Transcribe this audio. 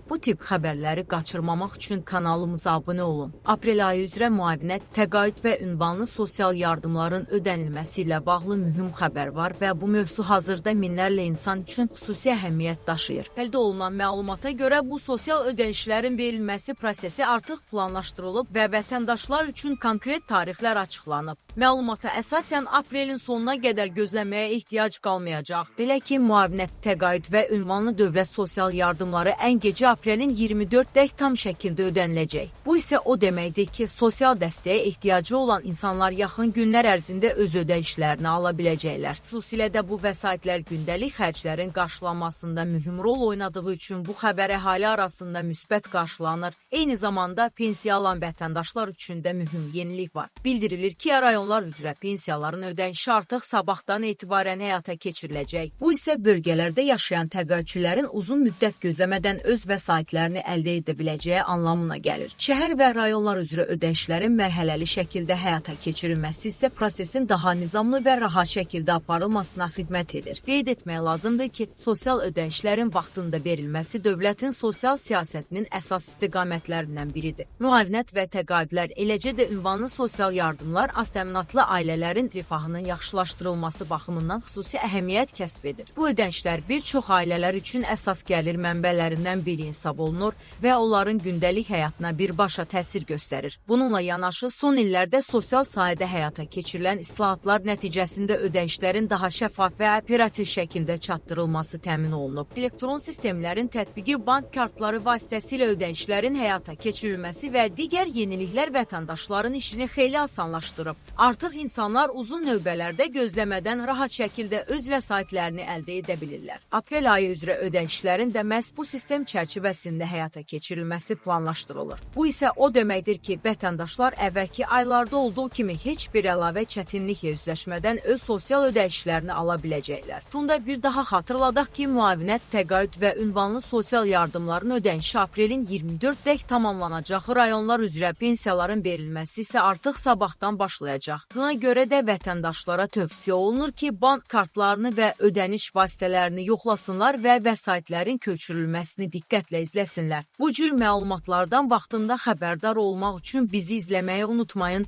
Bu tip xəbərləri qaçırmamaq üçün kanalımıza abunə olun. Aprel ayı üzrə müavinət, təqaüd və ünvanlı sosial yardımların ödənilməsi ilə bağlı mühüm xəbər var və bu mövzu hazırda minlərlə insan üçün xüsusi əhəmiyyət daşıyır. Əldə olunan məlumata görə bu sosial ödənişlərin verilməsi prosesi artıq planlaşdırılıb və vətəndaşlar üçün konkret tarixlər açıqlanıb. Məlumata əsasən aprelin sonuna qədər gözləməyə ehtiyac qalmayacaq. Belə ki, müavinət, təqaüd və ünvanlı dövlət sosial yardımları ən gecə aprelin 24-dək tam şəkildə ödəniləcək. Bu isə o deməkdir ki, sosial dəstəyə ehtiyacı olan insanlar yaxın günlər ərzində öz ödənişlərini ala biləcəklər. Xüsusilə də bu vəsaitlər gündəlik xərclərin qarşılanmasında mühüm rol oynadığı üçün bu xəbər əhali arasında müsbət qarşılanır. Eyni zamanda pensiya alan vətəndaşlar üçün də mühüm yenilik var. Bildirilir ki, rayonlar üzrə pensiyaların ödənişi artıq sabahdan etibarən həyata keçiriləcək. Bu isə bölgələrdə yaşayan təqaüdçülərin uzun müddət gözləmədən öz vəsaitlərini əldə edə biləcəyi anlamına gəlir. Şəhər və rayonlar üzrə ödənişlərin mərhələli şəkildə həyata keçirilməsi isə prosesin daha nizamlı və rahat şəkildə aparılmasına xidmət edir. Qeyd etmək lazımdır ki, sosial ödənişlərin vaxtında verilməsi dövlətin sosial siyasətinin əsas istiqamətlərindən biridir. Müavinət və təqaüdlər, eləcə də ünvanlı sosial yardımlar az təminatlı ailələrin rifahının yaxşılaşdırılması baxımından xüsusi əhəmiyyət kəsb edir. Bu ödənişlər bir çox ailələr üçün əsas gəlir mənbələrindən biri hesab olunur və onların gündəlik həyatına birbaşa təsir göstərir. Bununla yanaşı son illərdə sosial sahədə həyata keçirilən islahatlar nəticəsində ödənişlərin daha şəffaf və operativ şəkildə çatdırılması təmin olunub. Elektron sistemlərin tətbiqi, bank kartları vasitəsilə ödənişlərin həyata keçirilməsi və digər yeniliklər vətəndaşların işini xeyli asanlaşdırıb. Artıq insanlar uzun növbələrdə gözləmədən rahat şəkildə öz vəsaitlərini əldə edə bilirlər. Aprel ayı üzrə ödənişlərin də məhz bu sistem çərçivəsində həyata keçirilməsi planlaşdırılır. Bu isə o deməkdir ki, vətəndaşlar əvvəlki aylarda olduğu kimi heç bir əlavə çətinliklə üzləşmədən öz sosial ödənişlərini ala biləcəklər. Bunda bir daha xatırladaq ki, müavinət, təqaüd və ünvanlı sosial yardımların ödənişi aprelin 24-dək tamamlanacaq. Rayonlar üzrə pensiyaların verilməsi isə artıq sabahdan başlayacaq. Buna görə də vətəndaşlara tövsiyə olunur ki, bank kartlarını və ödəniş vasitələrini yoxlasınlar və vəsaitlərin köçürülməsini diqqətlə izləsinlər. Bu cür məlumatlardan vaxtında xəbərdar olmaq üçün bizi izləməyi unutmayın.